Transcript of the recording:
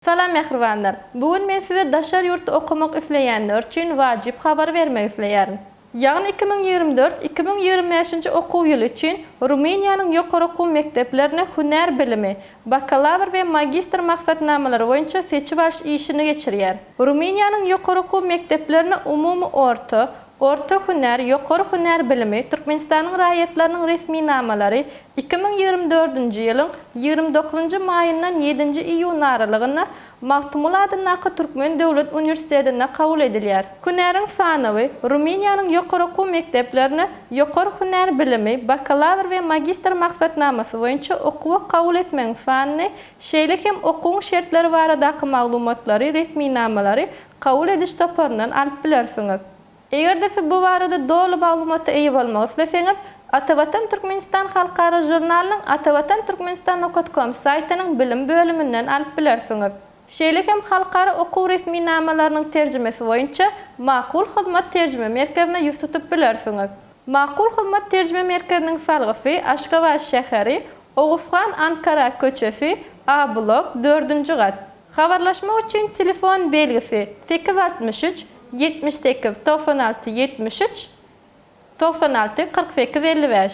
Salam mähribanlar! Bu gün men size daşary ýurtda okamak isleýänler üçin wajyp habary bermek isleýärin. Ýagny 2024, 2025-nji okuw ýyly üçin Rumyniýanyň ýokary okuw mekdeplerine hünär bilimi, bakalawr we magistr maksatnamalary boýunça seçip alyş işini geçirýär. Rumyniýanyň ýokary okuw mekdeplerine umumy orta, orta hünär, ýokary hünär bilimi, Türkmenistanyň raýatlarynyň resminamalary 2024-nji ýylyň 29-njy maýyndan ýedinji iýun aralygynda Magtymguly adyndaky Türkmen döwlet uniwersitetinde kabul edilýär. Hünäriň sanawy, Rumyniýanyň ýokary okuw mekdeplerine ýokary hünär bilimi, bakalawr we magistr maksatnamasy boýunça okuwa kabul etmegiň sanyny, şeýle hem okuwyň şertleri baradaky maglumatlary, resminamalary kabul ediş toparyndan alyp bilersiňiz. Eger-de siz bu barada doly maglumata eýe bolmak isleseňiz, Atavatan Türkmenistan halkara žurnalynyň Atavatan Türkmenistan nokat kom saýtynyň bilim bölüminden alyp bilersiňiz. Şeýle hem halkara okuw resminamalarynyň terjimesi boýunça Makul Hyzmat terjime merkezine ýüz tutup bilersiňiz. Makul Hyzmat terjime merkeziniň salgysy, Aşgabat şäheri, Oguzhan Ankara köçesi, A blok, dördünji gat. Habarlaşmak üçin telefon belgisi, 863 78 96 73 96 48 55.